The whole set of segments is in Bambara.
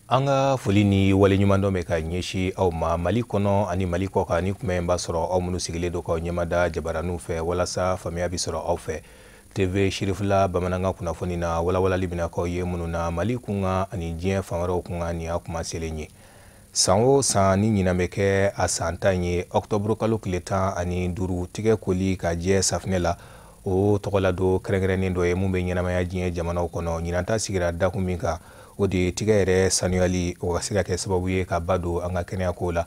An ka foli ni waleɲumandɔn bɛ ka ɲɛsin aw ma Mali kɔnɔ ani Mali kɔ kan. Ni kuma in b'a sɔrɔ aw minnu sigilen don k'aw ɲɛmada jabaraninw fɛ walasa faamuya bɛ sɔrɔ aw fɛ. TV Sirifila bamanankan kunnafoni na, walawalali bɛna k'aw ye minnu na Mali kunkan ani diɲɛ fan wɛrɛw kunkan. Nin y'a kuma selen ye. San o san, ni ɲinan bɛ kɛ a san 10 ye, ɔkutɔburu kalo tile 15, tigɛ koli ka jɛ safinɛ la, o tɔgɔla don kɛrɛnkɛrɛnnen dɔ ye mun bɛ ɲɛnamaya diɲɛ jamanaw kɔnɔ. Ɲinan ta sigira dakun min kan, o de ye tigɛ yɛrɛ sanuyali, o ka se ka kɛ sababu ye ka ba don an ka kɛnɛyako la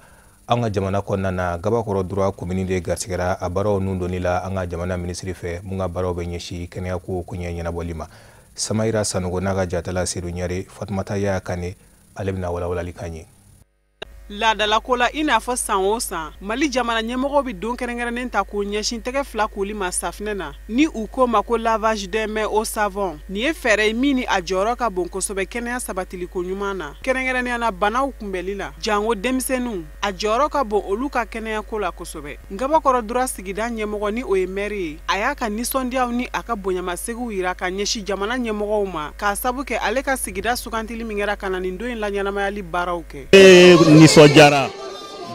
an ka jamana kɔnɔna na. Gabakɔrɔ Droit komini de garisigɛra a baaraw nun donni la an ka jamana minisiri fɛ, mun ka baaraw bɛ ɲɛsin kɛnɛyako koɲɛ ɲɛnabɔli ma. Samayira Sanogo n'a ka jatala Sedu Ɲare, Fatumata Yaya Kane, ale bɛna walawalali kan ye. Laadalako la, i n'a fɔ san o san, Mali jamana ɲɛmɔgɔw bɛ don kɛrɛnkɛrɛnnen ta k'o ɲɛsin tɛgɛ fila koli ma safinɛ na, ni u ko ma ko lavage des mains au savon. Nin ye fɛɛrɛ ye min ni a jɔyɔrɔ ka bon kosɛbɛ kɛnɛya sabatiliko ɲuman na, kɛrɛnkɛrɛnnenya la banaw kunbɛli la, jango denmisɛnninw. A jɔyɔrɔ ka bon olu ka kɛnɛyako la kosɛbɛ. Ngabakɔrɔ Droit sigida ɲɛmɔgɔ, ni o ye mɛri ye, a y'a ka nisɔndiyaw ni a ka bonyamasegin yira ka ɲɛsin jamana ɲɛmɔgɔw ma, k'a sabu kɛ ale ka sigida sugantili min kɛra ka na nin don in laɲɛnamayali baaraw kɛ. Nisɔndiyara.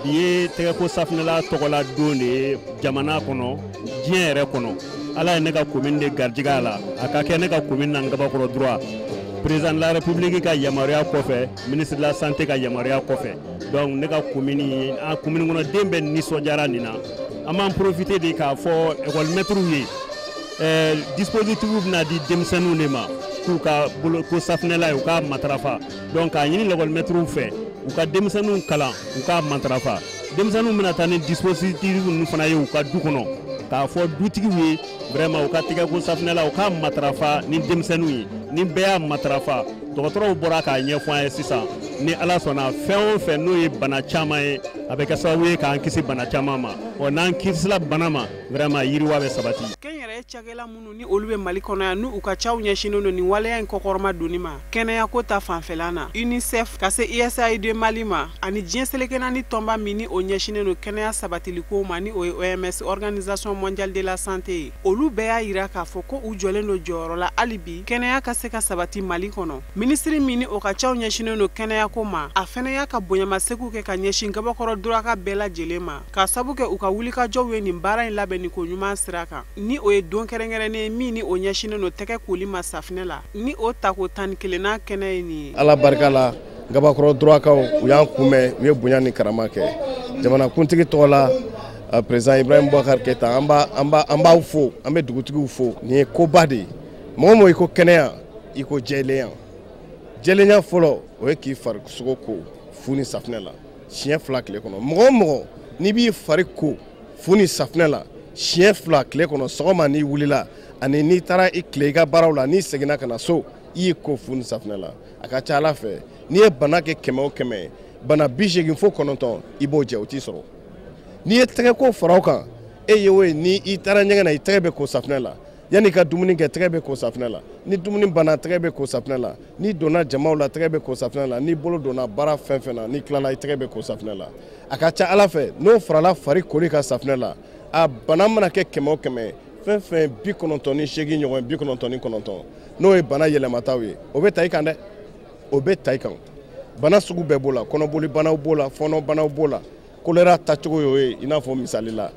Bi ye tɛgɛko safinɛla tɔgɔla don de ye jamana kɔnɔ, diɲɛ yɛrɛ kɔnɔ. Ala ye ne ka commune de garijɛgɛ a la, a ka kɛ ne ka commune na, Ngabakɔrɔ Droit, président de la République ka yamaruya kɔfɛ, ministre de la Santé ka yamaruya kɔfɛ. Donc ne ka commune, an commune kɔnɔden bɛɛ nisɔndiyara nin na. An b'an profiter de k'a fɔ école maître ye, dispositif bɛna di denmisɛnninw de ma k'u ka bolo ko safinɛla ye, u k'a matarafa. Donc k'a ɲini l'école maître fɛ, u ka denmisɛnninw kalan u k'a matarafa. Denmisɛnninw bɛna taa ni dispositif ninnu fana ye u ka du kɔnɔ, k'a fɔ dutigiw ye vraiment u ka tɛgɛko safinɛ la, u k'a matarafa ni denmisɛnninw ye. Ni bɛɛ y'a matarafa, dɔgɔtɔrɔw bɔra k'a ɲɛfɔ an ye sisan, ni Ala sɔnna, fɛn o fɛn n'o ye bana caman ye, a bɛ kɛ sababu ye k'an kisi bana caman ma. Ɔ, n'an kisila bana ma, vraiment yiriwa bɛ sabati. Kɛnyɛrɛye cakɛla minnu ni olu bɛ Mali kɔnɔ yan, n'u ka caw ɲɛsinnen don nin waleya in kɔkɔrɔma donni ma kɛnɛyako ta fanfɛla na, UNICEF ka se USAID Mali ma, ani diɲɛ seleke naani tɔnba min ni o ɲɛsinnen don kɛnɛya sabatili ma, ni o ye OMS, Organisation mondiale de la Santé ye, olu bɛɛ y'a yira k'a fɔ ko u jɔlen don jɔyɔrɔ la hali bi kɛnɛya ka se ka sabati Mali kɔnɔ. Minisiri min ni o ka caw ɲɛsinnen don kɛnɛyako ma, a fana y'a ka bonyamasegin kɛ ka ɲɛsin Gabakɔrɔ Droit bɛɛ lajɛlen ma, k'a sabu kɛ u ka wulikajɔw ye nin baara in labɛn ko ɲuman sira kan, ni o ye don kɛrɛnkɛrɛnnen min ni o ɲɛsinnen don tɛgɛ koli ma safinɛ la, ni o tako 11nan kɛnɛ ye nin ye. Ala barika la, Gabakɔrɔ Droitkaw, u y'an kunbɛn, u ye bonya ni karama kɛ. Jamanakuntigi tɔgɔ la, président Ibrahim Boubacar Keïta, an b'aw fo, an bɛ dugutigiw fo. Nin ye koba de ye. Mɔgɔ mɔgɔ i ko kɛnɛya, i ko jɛlenya. Jɛlenya fɔlɔ, o ye k'i farisogo ko fu ni safinɛ la siɲɛ 2 tile kɔnɔ. Mɔgɔ o mɔgɔ n'i b'i fari ko fu ni safinɛ la siɲɛ 2 tile kɔnɔ, sɔgɔma n'i wulila ani n'i taara i tile i ka baaraw la, n'i seginna ka na so, i y'i ko fu ni safinɛ la, a ka ca Ala fɛ, n'i ye bana kɛ 100 o 100, bana 89, i b'o jɛ, o t'i sɔrɔ. N'i ye tɛgɛko fara o kan, e ye o ye, ni i taara ɲɛgɛn na, i tɛgɛ bɛ ko safinɛ la. Yanni i ka dumuni kɛ, tɛgɛ bɛ ko safinɛ la. Ni dumuni banna, tɛgɛ bɛ ko safinɛ la. N'i donna jamaw la, tɛgɛ bɛ ko safinɛ la. N'i bolo donna baara fɛn fɛn na, n'i tilala, i tɛgɛ bɛ ko safinɛ la. A ka ca Ala fɛ, n'o farala fari koli ka safinɛ la, a bana mana kɛ 100 o 100, fɛn fɛn 98 ɲɔgɔn, 99, n'o ye bana yɛlɛmataw ye, o bɛ ta i kan dɛ, o bɛ ta i kan. Bana sugu bɛɛ b'o la, kɔnɔboli banaw b'o la, fɔɔnɔ banaw b'o la, choléra tacogo y'o ye i n'a fɔ misali la,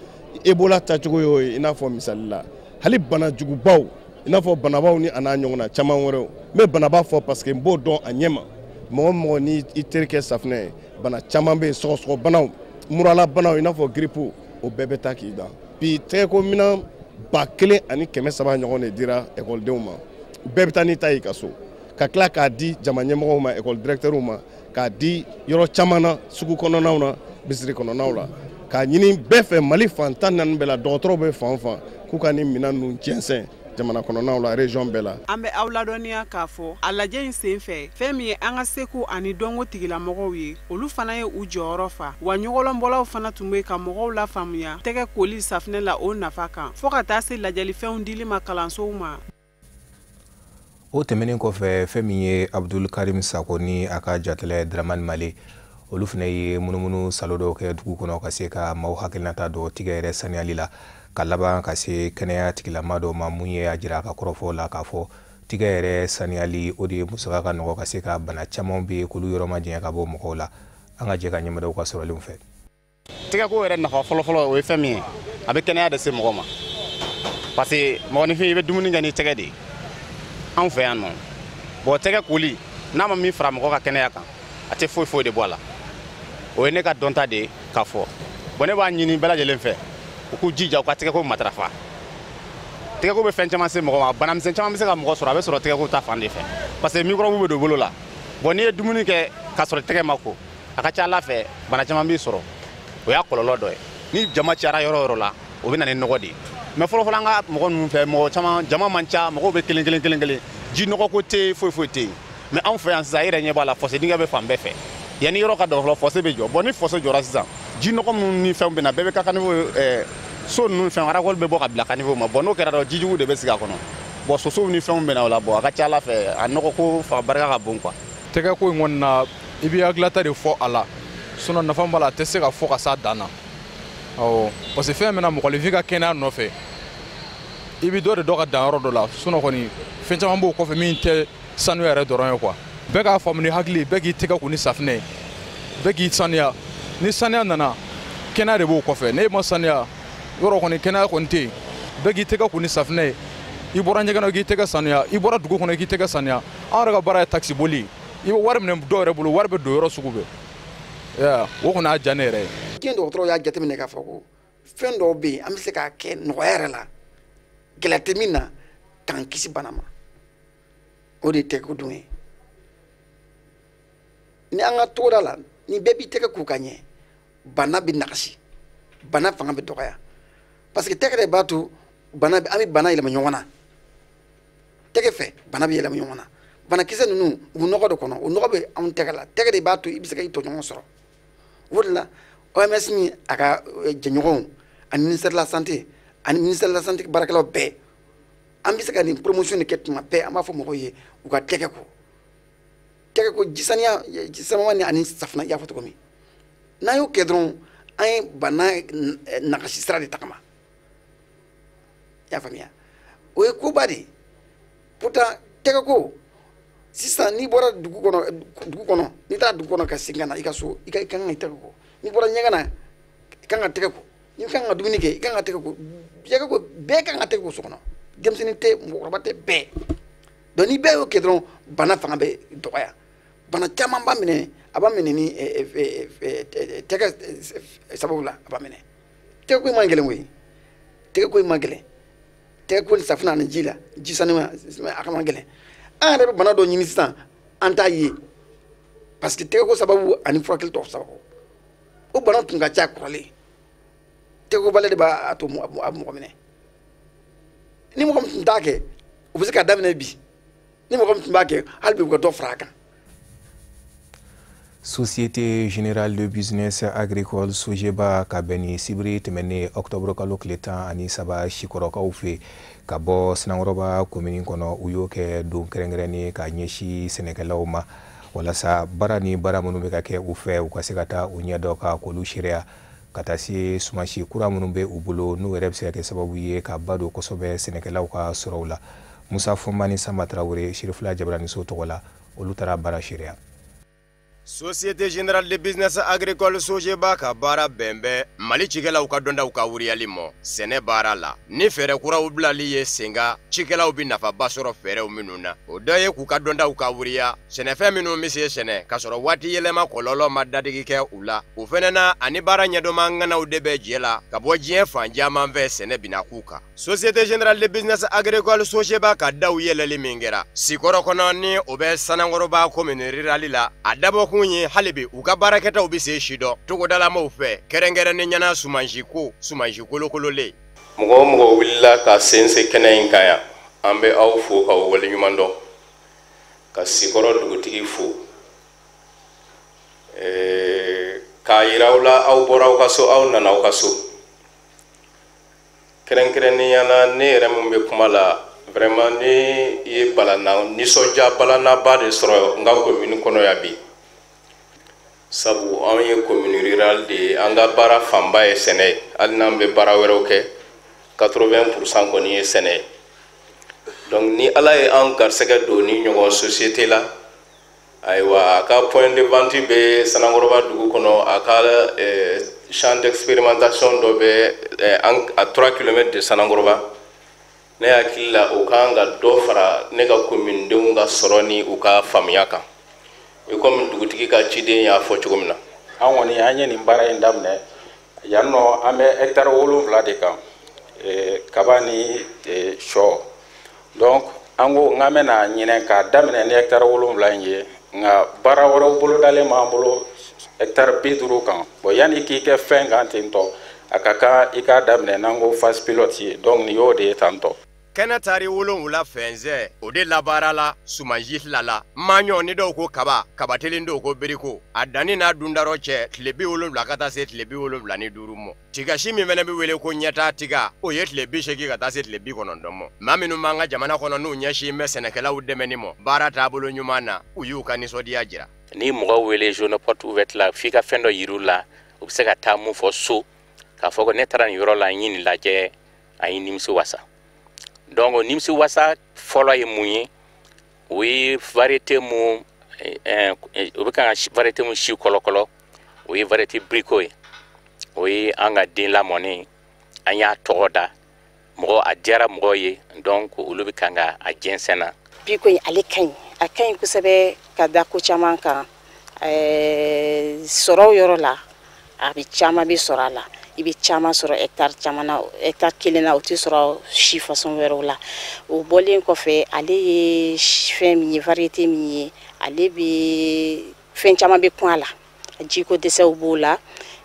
Ebola tacogo y'o ye i n'a fɔ misali la, hali bana jugubaw i n'a fɔ banabaw ni a n'a ɲɔgɔnna caman wɛrɛw. N bɛ banaba fɔ parce que n b'o dɔn a ɲɛ ma. Mɔgɔ mɔgɔ ni i teri kɛ safinɛ ye, bana caman bɛ yen, sɔgɔsɔgɔbanaw, muralabanaw i n'a fɔ grippe, o bɛɛ bɛ taa k'i dan. Bi tɛgɛko minɛn 1300 ɲɔgɔn de dira ekɔlidenw ma. Bɛɛ bɛ taa n'i ta y'i ka so, ka tila k'a di jama ɲɛmɔgɔw ma, ekɔli directeurw ma, k'a di yɔrɔ caman na, sugu kɔnɔnaw na, misiri kɔnɔnaw la, k'a ɲini bɛɛ fɛ Mali fan 14 bɛɛ la, dɔgɔtɔrɔw bɛ fan o fan, k'u ka nin minɛn ninnu jɛnsɛn jamana kɔnɔnaw la, région bɛɛ la. An bɛ aw ladɔnniya k'a fɔ a lajɛ in sen fɛ, fɛn min ye an ka seko ani dɔnko tigilamɔgɔw ye, olu fana ye u jɔyɔrɔ fa wa. Ɲɔgɔlɔnbɔlaw fana tun bɛ ka mɔgɔw la faamuya tɛgɛ koli safinɛ la, o nafa kan, fɔɔ ka taa se lajɛlifɛnw dili ma kalansow ma. O tɛmɛnen kɔfɛ, fɛn min ye Abdul Karim Sako ni a ka jatɛlɛ Dramane Male, olu fana ye munumunu salo dɔw kɛ dugu kɔnɔ ka se ka maaw hakilinata dɔ tigɛ yɛrɛ saniyali la, ka laban ka se kɛnɛya tigilama dɔw ma, mun ye a jira a ka kɔrɔfɔw la k'a fɔ Tigɛ yɛrɛ saniyali, o de ye musaka ka nɔgɔ ka se ka bana caman bɛ yen k'olu yɔrɔ majanya ka bɔ mɔgɔw la. An ka jɛ ka ɲɛmadaw ka sɔrɔlenw fɛ. Tɛgɛko yɛrɛ nafa fɔlɔfɔlɔ, o ye fɛn min ye, a bɛ kɛnɛya de se mɔgɔ ma, parce que mɔgɔninfin, i bɛ dumuni kɛ ni tɛgɛ de ye anw fɛ yan nɔ. Bon, tɛgɛ koli n'a ma min fara mɔgɔ ka kɛnɛya kan, a tɛ foyi foyi de bɔ a la. O ye ne ka dɔnta de ye k'a fɔ. Bon, ne b'a ɲini bɛɛ lajɛlen fɛ, u k'u jija u ka tɛgɛko matarafa. Tɛgɛko bɛ fɛn caman se mɔgɔ ma. Banamisɛn caman bɛ se ka mɔgɔ sɔrɔ, a bɛ sɔrɔ tɛgɛko ta fan de fɛ, parce que microbe bɛ don bolo la. Bon, n'i ye dumuni kɛ k'a sɔrɔ tɛgɛ ma ko, a ka ca Ala fɛ, bana caman b'i sɔrɔ. O y'a kɔlɔlɔ dɔ ye. Ni jama cayara yɔrɔ o yɔrɔ la, o bɛ na ni nɔgɔ de ye. Mais fɔlɔfɔlɔ, an ka mɔgɔ ninnu fɛ, mɔgɔ caman, jama man ca, mɔgɔw bɛ kelen kelen kelen kelen, ji nɔgɔ ko tɛ yen, foyi foyi tɛ yen. Mais anw fɛ yan sisan, e yɛrɛ ɲɛ b'a la, fosse dingɛ bɛ fan bɛɛ fɛ. Yanni yɔrɔ ka dɔn fɔlɔ, fosse bɛ jɔ. Bon, ni fosse jɔra sisan, ji nɔgɔ minnu ni fɛnw bɛ na, bɛɛ bɛ ka caniveau, so ninnu fɛn, racole bɛ bɔ ka bila caniveau ma. Bon, n'o kɛra dɔrɔn, jijugu de bɛ sigi a kɔnɔ. Bon, sosow ni fɛnw bɛ na o la. Bon, a ka ca Ala fɛ, a nɔgɔ ko fa barika ka bon quoi. Tɛgɛ ko in kɔni na, i b'i hakililata de fɔ a la, sinon nafa b'a la, a tɛ se ka fɔ ka s'a dan na. Awɔ, parce que fɛn min na, mɔgɔninfin ka kɛnɛya nɔfɛ, i bɛ dɔ de dɔn ka dan yɔrɔ dɔ la. Sinon kɔni, fɛn caman b'o kɔfɛ min tɛ sanuya yɛrɛ dɔrɔn ye quoi. Bɛɛ k'a faamu ni hakili, bɛɛ k'i tɛgɛ ko ni safinɛ ye, bɛɛ k'i sanuya. Ni sanuya nana, kɛnɛya de b'o kɔfɛ. N'e ma sanuya yɔrɔ kɔni, kɛnɛya kɔni tɛ yen. Bɛɛ k'i tɛgɛ ko ni safinɛ ye. I bɔra ɲɛgɛn na, k'i tɛgɛ sanuya. I bɔra dugu kɔnɔ, k'i tɛgɛ sanuya. An yɛrɛ ka baara ye taxi boli ye. I bɛ wari minɛ dɔw yɛrɛ bolo, wari bɛ don yɔrɔ sugu bɛɛ. O kɔni y'a diya ne yɛrɛ ye. Diɲɛ dɔgɔtɔrɔw y'a jateminɛ k'a fɔ ko fɛn dɔw bɛ yen, an bɛ se k'a kɛ nɔgɔya yɛrɛ la, gɛlɛya tɛ min na, k'an kisi bana ma, o de ye tɛgɛko dun ye. Ni an ka togoda la, ni bɛɛ b'i tɛgɛ ko ka ɲɛ, bana bɛ nagasi, bana fanga bɛ dɔgɔya, parce que tɛgɛ de b'a to bana, an bɛ bana yɛlɛma ɲɔgɔn na. Tɛgɛ fɛ, bana bɛ yɛlɛma ɲɔgɔn na. Banakisɛ ninnu, u bɛ nɔgɔ de kɔnɔ, o nɔgɔ bɛ anw tɛgɛ la. Tɛgɛ de b'a to i bɛ se ka i tɔɲɔgɔn sɔrɔ. O de la, OMS ni a ka jɛɲɔgɔnw ani ministère de la Santé ani ministère de la Santé baarakɛlaw bɛɛ, an bɛ se ka nin promotion de kɛ tuma bɛɛ. An b'a fɔ mɔgɔw ye u ka tɛgɛ ko, tɛgɛ ko ji saniya, ji sanuman ni ani safunɛ. I y'a fɔ cogo min, n'an y'o kɛ dɔrɔn, an ye bana nagasi sira de tagama. I y'a faamuya, o ye koba de ye. Pourtant tɛgɛ ko sisan, n'i bɔra dugu kɔnɔ, dugu kɔnɔ, n'i taara dugu kɔnɔ ka segin ka na i ka so, i kan ka i tɛgɛ ko. N'i bɔra ɲɛgɛn na, i kan ka tɛgɛ ko. N'i kan ka dumuni kɛ, i kan ka tɛgɛ ko. Tɛgɛ ko, bɛɛ kan ka tɛgɛ ko so kɔnɔ, denmisɛnnin tɛ, mɔgɔkɔrɔba tɛ, bɛɛ. Donc ni bɛɛ y'o kɛ dɔrɔn, bana fanga bɛ dɔgɔya. Bana caman b'a minɛ, a b'a minɛ ni tɛgɛ sababu la, a b'a minɛ. Tɛgɛ ko in man gɛlɛn koyi, tɛgɛ ko in man gɛlɛn. Tɛgɛ ko ni safunɛ ani ji la, ji sanuya, a ka man gɛlɛn. An yɛrɛ bɛ bana dɔ ɲini sisan, an t'a ye, parce que tɛgɛ ko sababu ani furakɛli tɔw sababu, o bana tun ka ca kɔrɔlen. Tɛgɛkobali de b'a to a bɛ mɔgɔ minɛ. Ni mɔgɔ min tun t'a kɛ, o bɛ se ka daminɛ bi. Ni mɔgɔ min tun b'a kɛ, hali bi u ka dɔ fara a kan. Société Générale de Business Agricole, Sogeba, ka bɛn ni sibiri tɛmɛnen octobre kalo tile 13, Sikɔrɔkaw fɛ ka bɔ Sanankɔrɔba komini kɔnɔ, u y'o kɛ don kɛrɛnkɛrɛnnen ka ɲɛsin sɛnɛkɛlaw ma, walasa baara ni baara minnu bɛ ka kɛ u fɛ, u ka se ka taa u ɲɛ dɔ ka k'olu seereya, ka taa se sumansi kura minnu bɛ u bolo, n'u yɛrɛ bɛ se ka kɛ sababu ye ka ba don kosɛbɛ sɛnɛkɛlaw ka sɔrɔw la. Musa Fɔnba ni Sanba Tarawele, Sirifila Jabaraniso tɔgɔ la, olu taara baara seereya. Société Générale de Business Agricole, Sogeba, ka baara bɛn bɛ Mali cikɛlaw ka dɔndaw ka wuriyali mɔ sɛnɛ baara la ni fɛɛrɛ kuraw bilali ye senga, cikɛlaw bɛ nafaba sɔrɔ fɛɛrɛw minnu na. O dɔ ye k'u ka dɔndaw ka wuriya sɛnɛfɛn minnu bɛ se sɛnɛ k'a sɔrɔ waati yɛlɛma kɔlɔlɔ ma dadigi kɛ u la. O fɛnɛ na, ani baara ɲɛdɔnma ŋanaw de bɛ jɛ la ka bɔ diɲɛ fan caman fɛ sɛnɛ binakun kan. Société Générale de Business Agricole, Sogeba, ka daw yɛlɛli min kɛra Sikɔrɔ kɔnɔ, ni o bɛ Sanankɔrɔba commune rurale la, a dabɔkun ye hali bi u ka baarakɛtaw bɛ se si dɔn togodalamaw fɛ, kɛrɛnkɛrɛnnen ɲɛna sumansi ko, sumansi kolokololen. Mɔgɔ o mɔgɔ wulila ka sen se kɛnɛ in kan yan, an bɛ aw fo k'aw waleɲuman dɔn, ka Sikɔrɔ dugutigi fo, k'a yira aw la aw bɔra aw ka so, aw nana aw ka so. Kɛrɛnkɛrɛnnenya la, ne yɛrɛ min bɛ kuma la, vraiment ne ye balana nisɔndiya balanaba de sɔrɔ n ka commune kɔnɔ yan bi, sabu anw ye commune rurale de ye. An ka baara fanba ye sɛnɛ ye, hali n'an bɛ baara wɛrɛw kɛ, 80% kɔni ye sɛnɛ ye. Donc ni Ala ye an garisɛgɛ don ni ɲɔgɔn société la, ayiwa, a ka point de vente bɛ Sanankɔrɔba dugu kɔnɔ, a ka champ d'expérimentation dɔ bɛ à 3 km de Sanankɔrɔba. Ne hakili la, o kan ka dɔ fara ne ka commune denw ka sɔrɔ ni u ka faamuya kan, i komi dugutigi ka ciden y'a fɔ cogo min na. An kɔni, an ye nin baara in daminɛ yan nɔ, an bɛ hectare 7 de kan, kaba ni sɔ. Donc an ko n k'an bɛna ɲinɛ k'a daminɛ ni hectare 7 in ye, nka baara wɛrɛw bolodalen b'an bolo hectare 50 kan. Bon, yanni k'i kɛ fɛn kan ten tɔ, a ka kan i k'a daminɛ n'an ko phase pilote ye. Donc nin y'o de ye tan tɔ. Kɛnɛ tari 7 fɛnsɛ, o de labaara la sumansi fila la, maɲɔ ni dɔw ko kaba, kabatelen dɔw ko beriko. A danni n'a dundarɔ cɛ, tile 70 ka taa se tile 75 mɔ. Tigasi min fɛnɛ bɛ wele ko ɲɛtaa tiga, o ye tile 80 ka taa se tile 90 mɔ. Maa minnu b'an ka jamana kɔnɔ, n'u ɲɛsin bɛ sɛnɛkɛlaw dɛmɛni ma baara taabolo ɲuman na, u y'u ka nisɔndiya jira. Ni mɔgɔw wele journée porte ouverte la, f'i ka fɛn dɔ yir'u la, u bɛ se ka taa mun fɔ so, k'a fɔ ko ne taara nin yɔrɔ la, n ye nin lajɛ, a ye nimisi wasa. Donc nimisi wasa fɔlɔ ye mun ye? O ye variété mun, o bɛ ka variété mun si kɔlɔkɔlɔ, o ye variété bricot ye. O ye an ka den lamɔnen, an y'a tɔgɔ da, mɔgɔ a diyara mɔgɔw ye. Donc olu bɛ kan ka a jɛnsɛn na. Bricot in, ale ka ɲi, a ka ɲi kosɛbɛ ka da ko caman kan. Sɔrɔ yɔrɔ la, a bɛ caman bɛ sɔrɔ a la, i bɛ caman sɔrɔ hectare caman na, hectare kelen na, o tɛ sɔrɔ si façon wɛrɛw la. O bɔlen kɔfɛ, ale ye fɛn min ye, variété min ye, ale bɛ fɛn caman bɛ kun a la, jiko dɛsɛw b'o la,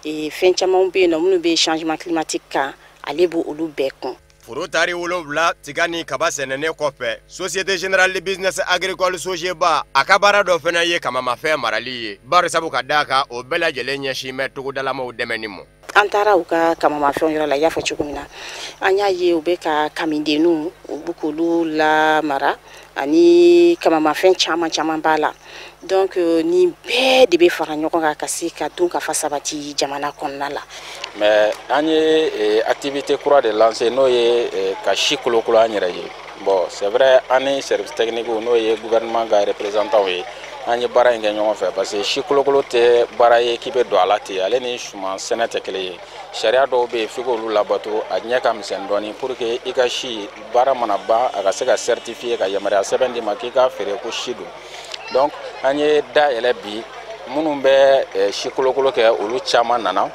fɛn caman bɛ yen nɔ minnu bɛ changement climatique kan, ale b'o olu bɛɛ kun. Foro tari 7 tiga ni kaba sɛnɛnen kɔfɛ, Société Générale de Business Agricole Sogeba, a ka baara dɔ fana ye kamamafɛn marali ye, bari sabu ka d'a kan, o bɛɛ lajɛlen ɲɛsin bɛ togodalamaw dɛmɛni ma. An taara u ka kamamafɛnw yɔrɔ la, i y'a fɔ cogo min na, an y'a ye u bɛ ka kamidenninw, u bɛ k'olu lamara, ani kamamafɛn caman caman b'a la. Donc nin bɛɛ de bɛ fara ɲɔgɔn kan ka se ka dun ka fa sabati jamana kɔnɔna la. Mais an ye activité kura de lancer, n'o ye ka si kolokolo an yɛrɛ ye. Bon, c'est vrai, an ni service technique, n'o ye gouvernement ka représentant ye, an ye baara in kɛ ɲɔgɔn fɛ, parce que si kolokolo tɛ baara ye k'i bɛ don a la ten. Ale ni suman sɛnɛ tɛ kelen ye. Sariya dɔw bɛ yen, f'i k'olu labato, a ɲɛ ka misɛn dɔɔni, pour que i ka si baara mana ban, a ka se ka certifier, ka yamaruya sɛbɛn d'i ma k'i k'a feere ko si don. Donc an ye dayɛlɛ bi, minnu bɛ si kolokolo kɛ, olu caman nana.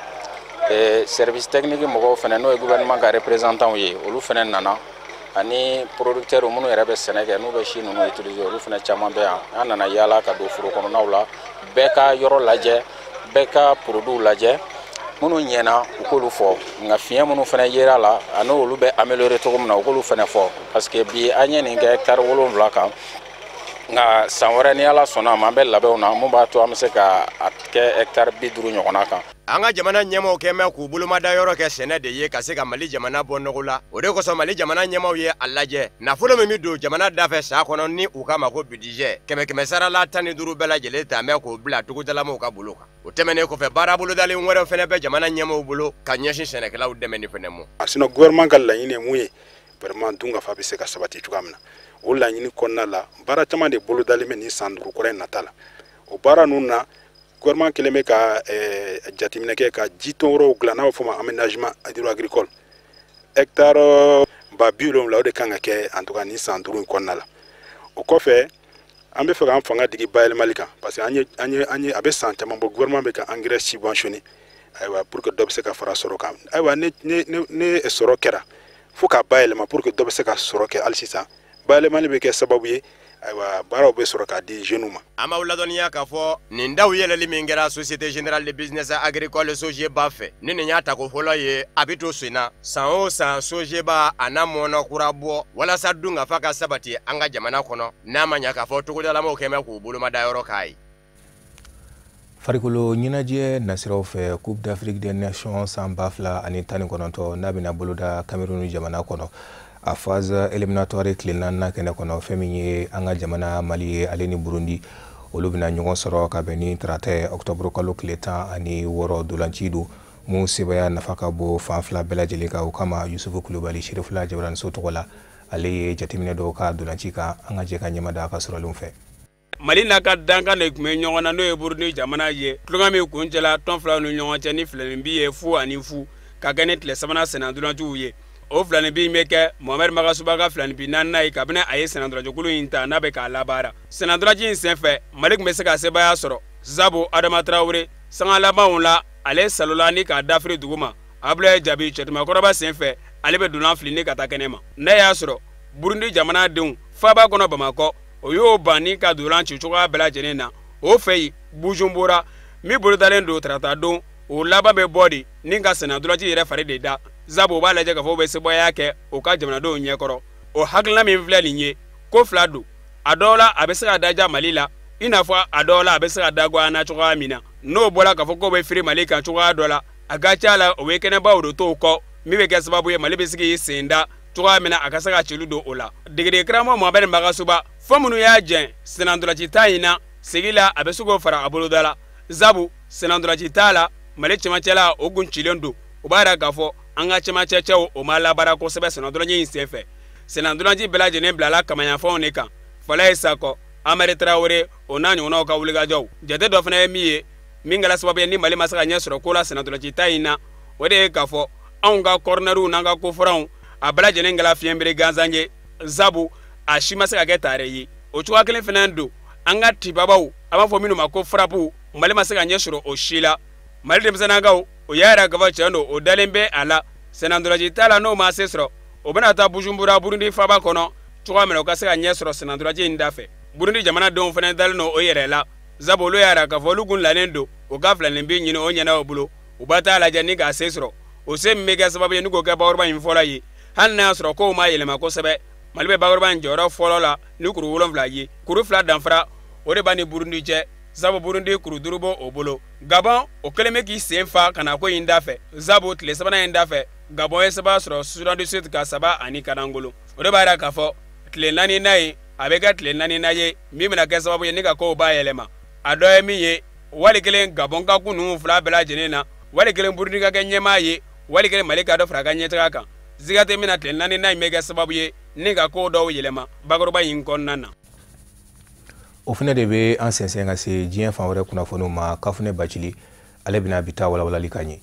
Service technique mɔgɔw fana, n'o ye gouvernement ka représentant ye, olu fana nana, ani producteurs minnu yɛrɛ bɛ sɛnɛ kɛ, n'u bɛ si ninnu utiliser, olu fana caman bɛ yan. An nana yaala ka don foro kɔnɔnaw la, bɛɛ ka yɔrɔ lajɛ, bɛɛ ka produit lajɛ, minnu ɲɛna, u k'olu fɔ, nka fiɲɛ minnu fana yera la, ani olu bɛ améliorer cogo min na, u k'olu fana fɔ. Parce que bi, an ye nin kɛ hectare 7 kan, nka san wɛrɛ, ni Ala sɔnna a ma, an bɛ labɛnw na mun b'a to an bɛ se ka a kɛ hectare 50 ɲɔgɔnna kan. An ka jamana ɲɛmaw kɛn bɛ k'u bolomada yɔrɔ kɛ sɛnɛ de ye, ka se ka Mali jamana bɔ nɔgɔ la. O de kosɔn, Mali jamana ɲɛmaw ye a lajɛ, nafolo min bɛ don jamana dafɛ san kɔnɔ, ni u k'a ma ko budget, kɛmɛ kɛmɛ sara la 15 bɛɛ lajɛlen ta bɛ k'o bila togodalamaw ka bolo kan. O tɛmɛnen kɔfɛ, baara bolodalen wɛrɛw fana bɛ jamana ɲɛmaw bolo ka ɲɛsin sɛnɛkɛlaw dɛmɛni fana ma. Sinon, gouvernement ka laɲini ye mun ye? Vraiment, dunkafa bɛ se ka sabati cogoya min na, o laɲini kɔnɔna la, baara caman de bolodalen bɛ nin san 5 kɔrɔ in nata la. O baara ninnu na, gouvernement kɛlen bɛ ka jateminɛ kɛ ka jitɔn wɛrɛw dilan, n'a bɛ fɔ o ma aménagement hydro-agricole, hectare 70 000, o de kan ka kɛ en tout cas nin san 5 in kɔnɔna la. O kɔfɛ, an bɛ fɛ k'an fanga digi bayɛlɛmali kan, parce que an ye a bɛ san caman bɔ, gouvernement bɛ ka engrais subventionné, ayiwa, pour que dɔ bɛ se ka fara sɔrɔ kan. Ayiwa, ne sɔrɔ kɛra fo k'a bayɛlɛma pour que dɔ bɛ se ka sɔrɔ kɛ hali sisan. Bayɛlɛmali bɛ kɛ sababu ye, ayiwa, baaraw bɛ sɔrɔ k'a di jeunes ma. An b'aw ladɔnniya k'a fɔ nin daw yɛlɛli min kɛra Société Générale de Business Agricole Sogeba fɛ, ni nin y'a tako fɔlɔ ye, a bɛ to sen na san o san. Sogeba a n'a mɔnɔ kura bɔ walasa dunkafa ka sabati an ka jamana kɔnɔ, n'a ma ɲɛ k'a fɔ togodalamaw kɛn bɛ k'u bolomada yɔrɔ k'a ye. Farikolo ɲɛnajɛ nasiraw fɛ, Coupe d'Afrique des Nations san 2019, n'a bɛna boloda Cameroun jamana kɔnɔ, a phase éliminatoire tile naaninan kɛnɛ kɔnɔ, fɛn min ye an ka jamana Mali ye, ale ni Burundi, olu bɛna ɲɔgɔn sɔrɔ ka bɛn ni tarata ye, octobre kalo tile 16. Dolanci don mun sebaya nafa ka bon fan fila bɛɛ lajɛlen kan. O kama, Yusufu Kulubali, Serifula jabaraniso tɔgɔ la, Ale ye jateminɛ dɔw ka dolanci kan, an ka jɛ ka ɲɛmada a ka sɔrɔlenw fɛ. Mali n'a ka dankan de tun bɛ ɲɔgɔn na, n'o ye Burundi jamana ye. Tulonkɛ min kuncɛla tɔn filaw ni ɲɔgɔn cɛ ni filaninbi ye 0-0 ka kɛ ni tile sabanan sennantolanciw ye. O filaninbi in bɛ kɛ Mohamed Magasuba ka filaninbi naaninan ye kabini a ye sennantolacikulu in ta n'a bɛ k'a labaara. Sennantolaci in senfɛ, Mali tun bɛ se ka sebaaya sɔrɔ. Sabu Adama Traoré sanga labanw la, ale salola ni k'a dafiri dugu ma. Abdoulaye Jabi cɛtumakɔrɔba senfɛ, ale bɛ dolan fili ni ka taa kɛnɛ ma. N'a y'a sɔrɔ Burundi jamanadenw faaba kɔnɔ Bamakɔ, o y'o ban ni ka dolan ci cogoya bɛɛ lajɛlen na. O fɛ yen Bujumbura min bolodalen don tarata don, o laban bɛ bɔ de ni ka sennantolaci yɛrɛ fari de da. Sabu u b'a lajɛ k'a fɔ u bɛ sebaaya kɛ u ka jamanadenw ɲɛkɔrɔ. O hakilina min filɛ nin ye, ko fila don. A dɔw la a bɛ se ka daja Mali la, i n'a fɔ a dɔw la a bɛ se ka dagoya na cogoya min na. N'o bɔra k'a fɔ k'o bɛ firi Mali kan cogoya dɔ la, a ka ca la o bɛ kɛnɛbaw de t'o kɔ min bɛ kɛ sababu ye Mali bɛ se k'i sen da cogoya min na a ka se ka celu don o la. Degeden karamɔgɔ Mohamed Magasuba, fɔ minnu y'a jɛn sennantolaci ta in na, segi la a bɛ se k'o fara a boloda la. Sabu sennantolaci ta la, Mali cɛmancɛla o kun cilen don. O b'a jira k'a fɔ an ka cɛmancɛcɛw o ma labaara kosɛbɛ sennantolaci in senfɛ. Sennantolaci bɛɛ lajɛlen bilala kamanyanfanw de kan. Falaye Sakɔ, Amadu Traoré o n'a ɲɔgɔnnaw ka wulikajɔw. Jate dɔ fana ye min ye, min kɛra sababu ye ni Mali ma se ka ɲɛ sɔrɔ ko la sennantolaci ta in na, o de ye k'a fɔ anw ka kɔrɔnɛriw n'an ka kofranw a bɛɛ lajɛlen kɛra fiɲɛbere gansan ye. Sabu a si ma se ka kɛ tare ye. O cogoya kelen fana don an ka tibabaw, a b'a fɔ minnu ma ko farapu, Mali ma se ka ɲɛ sɔrɔ o si la. Mali denmisɛnninnakaw o y'a yira k'a fɔ tiɲɛ don, o dalen bɛ a la. Sennantolaci ta la n'o ma se sɔrɔ, o bɛna taa Bujumbura Burundi faaba kɔnɔ cogoya min na u ka se ka ɲɛ sɔrɔ sennantolaci in da fɛ. Burundi jamanadenw fana dalen don o yɛrɛ la. Sabu olu y'a yira k'a fɔ olu kun lanen don u ka filaninbi ɲini o ɲɛna o bolo. U b'a taa lajɛ ni k'a se sɔrɔ. O se min bɛ kɛ sababu ye ni k'o kɛ bakuruba in fɔlɔ ye. Hali n'a y'a sɔrɔ kow ma yɛlɛma kosɛbɛ, Mali bɛ bakuruba in jɔyɔrɔ fɔlɔ la ni kuru 7 ye. Kuru 2 danfara o de b'a ni Burundi cɛ. Sabu Burundi kuru 5 b'o o bolo. Gabon o kɛlen bɛ k'i sen fa ka na ko in da fɛ. Sabu tile sabanan in da fɛ, Gabon ye sebaaya sɔrɔ Soudan du Sud ka 3 ni kanangolo. O de b'a jira k'a fɔ tile naaninan in a bɛ kɛ tile naaninan ye min bɛna kɛ sababu ye ni ka kow ba yɛlɛma. A dɔ ye min ye, wali kelen Gabon ka kun ninnu fila bɛɛ lajɛlen na, wali kelen Burundi ka kɛ ɲɛmaa ye, wali kelen Mali ka dɔ fara a ka ɲɛtaga kan. Siga tɛ min na, tile naaninan in bɛ kɛ sababu ye ni ka kow dɔw yɛlɛma bakuruba in kɔnɔna na. O fana de bɛ an sɛnsɛn ka se diɲɛ fan wɛrɛ kunnafoniw ma. Kafunɛ Bacili, ale bɛna bi ta walawalali ka ɲɛ.